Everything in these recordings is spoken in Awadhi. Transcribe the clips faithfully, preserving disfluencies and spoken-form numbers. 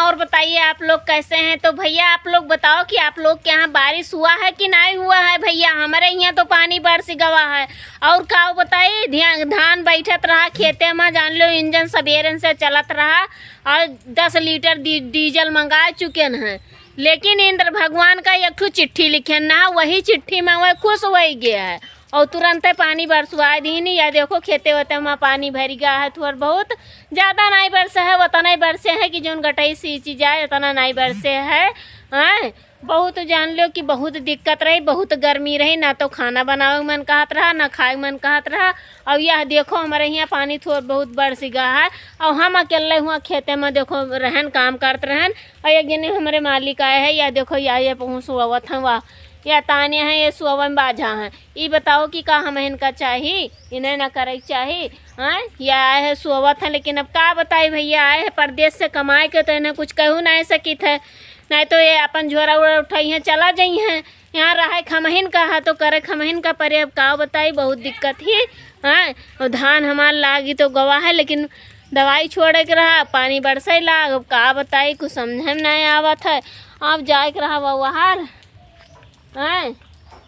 और बताइए, आप लोग कैसे हैं? तो भैया, आप लोग बताओ कि आप लोग के यहाँ बारिश हुआ है कि नहीं हुआ है? भैया, हमारे यहाँ तो पानी बरस गवा है। और का बताई, ध्यान, धान बैठत रहा खेते में, जान लो, इंजन सबेरन से चलत रहा और दस लीटर डी-, डीजल मंगा चुके हैं, लेकिन इंद्र भगवान का एक ठो चिट्ठी लिखे ना, वही चिट्ठी में वह खुश हो गया है। और तुरंते पानी बरसवाए दीनी। या देखो, खेते वेते में पानी भर गया है, थोड़ा बहुत, ज्यादा नहीं बरसे है, उतना ही बरसे है कि जौन गटई सींची जाए, उतना नहीं बरसे है। हैं, बहुत, जान लो कि बहुत दिक्कत रही, बहुत गर्मी रही, ना तो खाना बनावे मन कहत रहा, ना खाए मन कहत रहा। और यह देखो, हमारे यहाँ पानी थोड़ा बहुत बरस गया है, और हम अकेले हुआ खेते में, देखो, रहन, काम करत रहन, और एक जने हमारे मालिक आए हैं, या देखो, या ये पहुँच हुआ था, वाह, या ताने हैं, ये सुअवन बाझा हैं। ई बताओ कि का हम इनका चाही, इन्हें ना करे के चाही। हाँ, ये आए हैं, सोवत हैं, लेकिन अब का बताई भैया, आए हैं परदेस से कमाए के, तो इन्हें कुछ कहू नहीं सकित है, नहीं तो ये अपन झोरा उरा उठाई हैं, चला जाई हैं। यहाँ रहे खमहिन का है तो करे खमहिन का परे, अब का बताई, बहुत दिक्कत ही। हाँ, और धान हमार लागी तो गवा है, लेकिन दवाई छोड़े के रहा, पानी बरसे लाग, अब का बताई, कुछ समझे में नहीं आवत है। अब जाए के रहा बउआहार। हैं?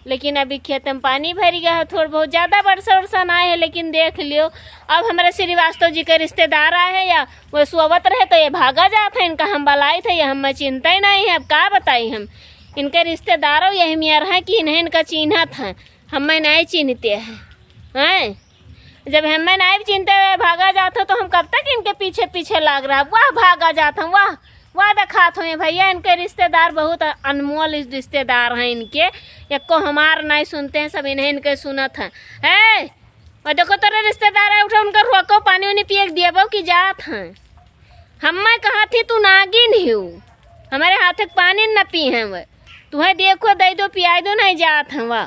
लेकिन अभी खेत में पानी भर गया है, थोड़ा बहुत, ज्यादा बरसा उरसा ना है, लेकिन देख लियो, अब हमारे श्रीवास्तव जी के रिश्तेदार आए हैं, या वो सोवत रहे तो ये भागा जात है, इनका हम बलाई थे, ये हमें चिंता ही नहीं है। अब का बताई हम, इनके रिश्तेदारों यही मियर हैं कि इन्हें इनका चिन्हत हैं, हमें नहीं चिन्हते हैं। हैं? जब हमें नहीं चिन्हते हुए भागा जात हो, तो हम कब तक इनके पीछे पीछे लाग रहा? वाह, भागा जात हम, वाह, वाह देखात हो ये भैया, इनके रिश्तेदार बहुत अनमोल रिश्तेदार हैं इनके, एको हमार नहीं सुनते हैं, सब इन्हें इनके सुनत हैं। ए, और देखो, तोरे रिश्तेदार है, उठो, उनका रोको, पानी उनी पिए के दिएबो कि जात हैं। हमें कहा थी तू नागिन ही हो, हमारे हाथ के पानी न पी हैं वह, तुम्हें देखो, दे दो, पियाई दो, नहीं जात हैं वह।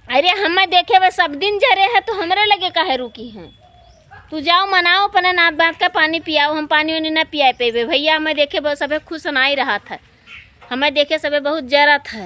अरे, हमें देखे बस सब दिन जरे है, तो हमरे लगे काहे रुकी हैं? तू जाओ, मनाओ अपने नात बात का, पानी पियाओ, हम पानी उनी ना पिया पेबे भैया। हमें देखे बस सभे खुश नाई रहत है, हमें देखे सभे बहुत जरत है।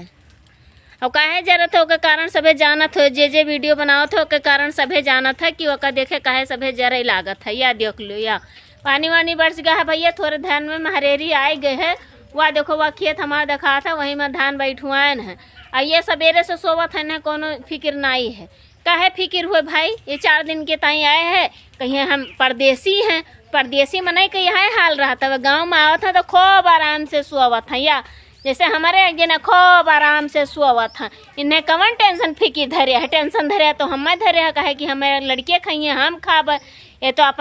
और काहे जरत है, ओकर कारण सभे जानत हो, जे जे वीडियो बनावत हो, ओकर कारण सभे जानत है कि ओकर देखे काहे सभे जरे लागत है। या देख लो, या पानी वानी बरस गया है भैया, थोड़े धान में महरेरी आए गए है। वह देखो, वह खेत हमार देखात है, वही में धान बैठुआन है। आ ये सबेरे से सोवत है ना, कोनो फिकिर नाई है। काहे फिकिर हुए भाई? ये चार दिन के ताई आए हैं, कहिए हम परदेसी हैं। परदेसी मनई के यही हाल रहत है, गाँव में आवत है तो खूब आराम से सोवत है, या जैसे हमारे एक जने खूब आराम से सोवत है। इन्हें कवन टेंशन फिकिर धरे है? टेंशन धरे है तो हमें धरे है, काहे कि हमें लड़के खाइए, हम खाब। ये तो आप